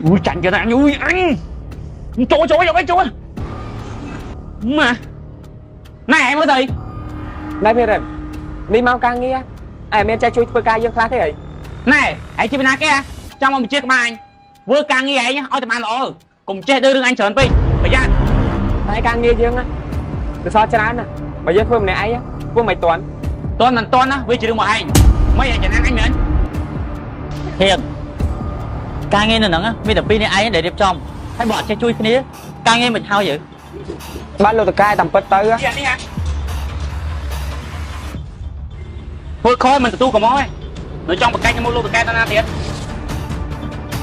Ui chảnh kìa anh ui anh. Chỗ chỗ vậy chỗ. Mà. Này em có gì? ណែភិរិននេះមកការងារឯមានចេះជួយធ្វើការយើងខ្លះទេអី Này, anh chị bên nào kia? Trong một chiếc bài anh. Vừa càng nghe anhឲ្យតែបានល្អកុំចេះដឹងរឿងអញច្រើនពេកប្រយ័ត្ន តែការងារយើងណាវាសល់ច្រើនណាស់បើយើងធ្វើម្នាក់ឯងធ្វើមិនទាន់ តន់មិនតន់ណាវាជារឿងរបស់ឯងមិនឯងចំណាំអញមែន ហៀងការងារនៅហ្នឹងមានតែពីរនាក់ឯងដែលរៀបចំហើយបើអត់ចេះជួយគ្នាការងារមិនហើយយើ បានលោកតកែតាមពិតទៅ នេះនេះហ่ะធ្វើខមិនទទួលកំហុសឯងនៅចង់ប្រកែកជាមួយលោកតកែតាណាទៀត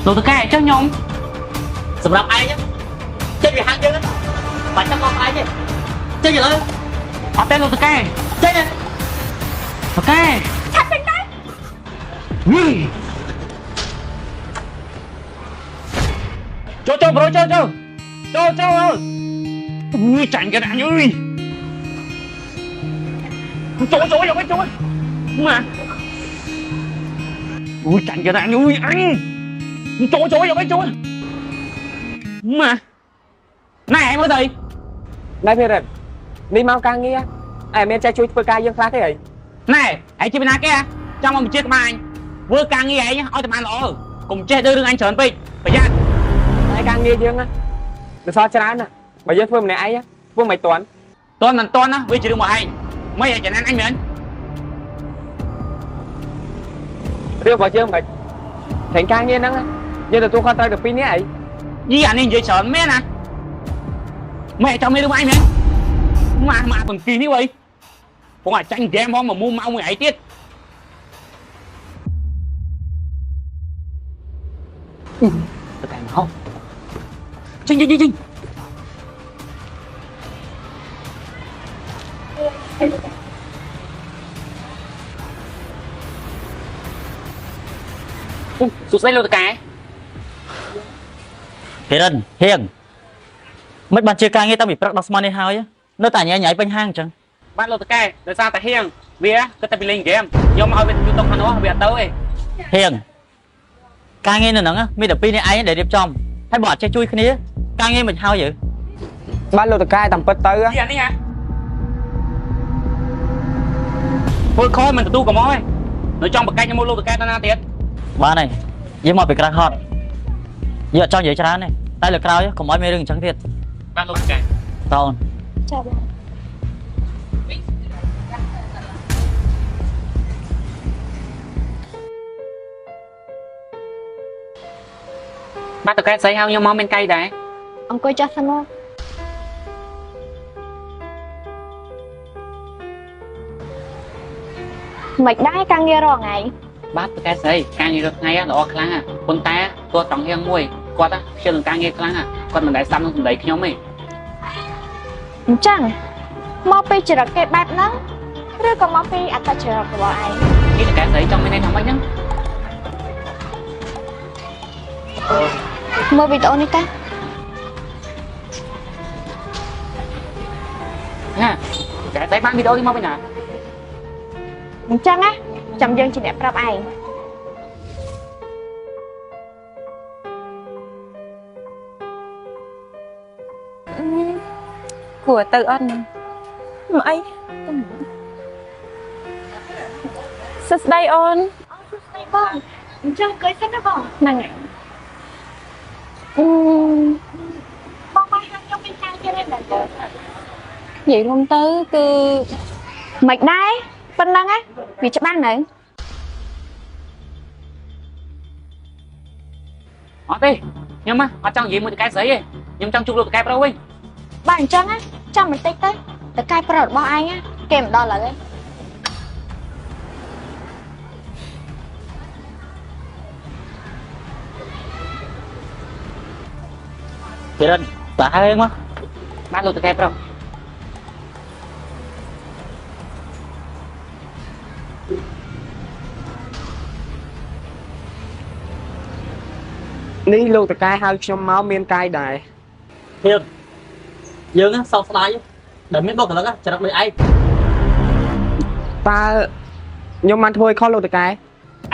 លោកតកែចុះខ្ញុំ សម្រាប់ឯងចេញពីហាងយើងបាច់ចាំមកឯងទេចេញឥឡូវ អត់ទេលោកតកែ ចេញ តកែ ឆាប់ចេញទៅ ចូលចូលប្រូចូលចូលចូលចូលអើយចាញ់គេណាអញអើយចូលចូលយកចូលមកអើយចាញ់គេណាអញអើយអញចូលចូលយកចូលមកណែឯងមើលទៅ ណែភិរិននេះមកការងារឯមានចេះជួយធ្វើការយើងខ្លះទេអី ណែឯងជាពីណាគេចង់មកបញ្ជាក្បាលអញធ្វើការងារឯងឲ្យតែបានល្អកុំចេះដឹងរឿងអញច្រើនពេកប្រយ័ត្ន តែការងារយើងណាវាសល់ច្រើនណាស់បើយើងធ្វើម្នាក់ឯងធ្វើមិនទាន់ តន់មិនតន់ណាវាជារឿងរបស់ឯងមិនឯងចំណាំអញមែន រឿងរបស់យើងមិនតែការងារហ្នឹងយើងទទួលខុសត្រូវតែពីរនាក់អី យីអានេះនិយាយច្រើនមែនណាមិនឯងចង់មានរឿងរបស់ឯងមែនម៉ាម៉ាកំគីនេះវ៉ៃពងអាចាញ់ហ្គេមផងមកមូម៉ៅមួយឯងទៀតទៅតែមកចេញចេញចេញសួស្តីលោកតកែ ភិរិនហៀងមិនបានជាការងារតាំងពីព្រឹកដល់ស្មាននេះហើយនៅតែញ៉ៃញ៉ៃពេញហាងអញ្ចឹង បាទលោកតកែដោយសារតែហៀងវាគិតតែពីលេងហ្គេមខ្ញុំឲ្យវាទទួលតុកខាងនោះវាអត់ទៅទេ ហៀងការងារនៅហ្នឹងមានតែពីរនាក់ឯងដែលរៀបចំហើយបើអត់ចេះជួយគ្នាការងារមិនហើយយើ បានលោកតកែតាមពិតទៅ យីអានេះហ่ะធ្វើខមិនទទួលកំហុសទេនៅចង់ប្រកែកជាមួយលោកតកែតាណាទៀត បានហើយយើងមកពីក្រៅហត់យើងអត់ចង់និយាយច្រើនទេតែលើក្រោយកុំឲ្យមានរឿងអញ្ចឹងទៀត បាទលោកតកែ តអូន ចាបង បាទតកែស្អីហៅខ្ញុំមកមានកៃដែរ អង្គុយចុះសិនមកមិនដែរការងាររាល់ថ្ងៃ បាទតកែស្អីការងាររាល់ថ្ងៃល្អខ្លាំងប៉ុន្តែទោះត្រង់ហៀងមួយគាត់ខ្ជិលនឹងការងារខ្លាំងគាត់មិនដែលស្ដាប់នឹងសម្ដីខ្ញុំទេ អញ្ចឹងមកពីចរិតគេបែបហ្នឹងឬក៏មកពីអត្តចរិតរបស់ឯង នេះតកែស្អីចង់មានន័យថាម៉េចហ្នឹង មើលវីដេអូនេះតា ហាតកែស្អីបានវីដេអូនេះមកវិញណា អញ្ចឹងណាចាំយើងជាអ្នកប្រាប់ឯង គួរទៅអត់នឹងមកអីសួស្តីអូន សួស្តីបងអញ្ចឹងអង្គុយសិនណាបង ហ្នឹងហើយអឺ បងមកហាងខ្ញុំមានការទៀតឯងដែរ និយាយរួមទៅគឺ មិនដែរប៉ុណ្ណឹងណាវាច្បាស់នៅ អត់ទេខ្ញុំអត់ចង់និយាយមួយតកែស្រីទេខ្ញុំចង់ជួបលោកតកែប្រុសវិញ បើអញ្ចឹងណាចាំបន្តិចទៅតកែប្រុសរបស់ឯងណាគេមិនដល់ឡើយទេ ភិរិនតើហើយមក បាទលោកតកែប្រុស នេះលោកតកែហៅខ្ញុំមកមានកាយដែរ ហៀងយើងសោកស្ដាយដែលមានបុគ្គលិកចរិតដូចឯង តើខ្ញុំបានធ្វើឲ្យខុសលោកតកែ ឯ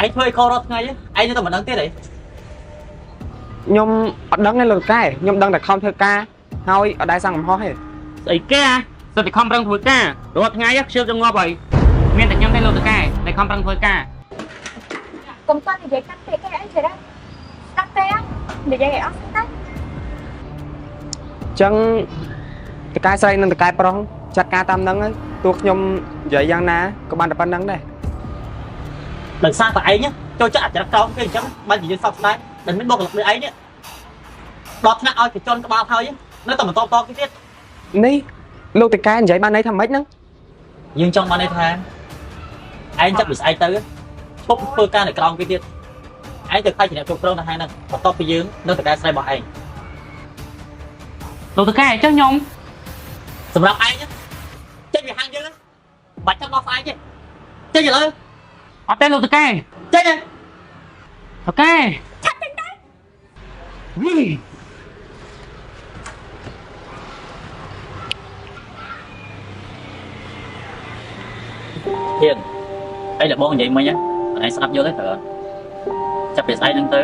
ងធ្វើឲ្យខុសរាល់ថ្ងៃឯងនៅតែមិនដឹងទៀតអី ខ្ញុំអត់ដឹងទេលោកតកែខ្ញុំដឹងតែខំធ្វើការហើយអត់ដែរសង់កំហុសទេ ស្អីគេអាសិតតែខំប្រឹងធ្វើការរាល់ថ្ងៃខ្ជិលចង់ងាប់ហើយមានតែខ្ញុំទេលោកតកែដែលខំប្រឹងធ្វើការ កុំតនិយាយកាត់ពាក្យគេអីច្រើនស្ដាប់ទេនិយាយឲ្យអស់សិនទៅ អញ្ចឹងតកែស្រីនិងតកែប្រុសចាត់ការតាមហ្នឹងហើយទោះខ្ញុំនិយាយយ៉ាងណាក៏បានតែប៉ុណ្្នឹងដែរ ដោយសារតែឯងចូលចិត្តអចរិតក្រោមគេអញ្ចឹងបានជាយើងសោកស្ដាយដែលមានបុគ្គលិកដូចឯងនេះដល់ថ្នាក់ឲ្យគេជន់ក្បាលហើយនៅតែបន្តតគេទៀត នេះលោកតកែនិយាយបានន័យថាម៉េចហ្នឹង យើងចង់បានន័យថាឯងចាប់ពីស្អែកទៅឈប់ធ្វើការនៅក្រោមគេទៀតឯងទៅខ្លាចជាអ្នកគ្រប់គ្រងនៅហាងហ្នឹងបន្ទាប់ពីយើងនៅតកែស្រីរបស់ឯង លោកតកែចុះខ្ញុំ សម្រាប់ឯងចេញពីហាងយើងបាច់ចាំដល់ស្អែកទេចេញឥឡូវ អត់ទេលោកតកែ ចេញ តកែឆាប់ចេញទៅវិញ ធានអីដែលបងនិយាយមិញហ្នឹងឯងស្ដាប់យល់ទេត្រូវចាប់ពីស្អែកហ្នឹងទៅ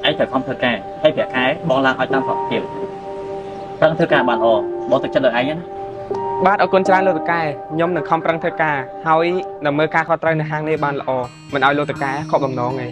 ឯងត្រូវខំធ្វើការហើយប្រាក់ខែបងឡើងឲ្យតាមសុខភាពប្រឹងធ្វើការបានល្អបងទឹកចិត្តលើឯងណា បាទអរគុណច្រើនលោកតកែខ្ញុំនឹងខំប្រឹងធ្វើការហើយនឹងមើលការខុសត្រូវនៅហាងនេះបានល្អមិនឲ្យលោកតកែខកបំណងទេ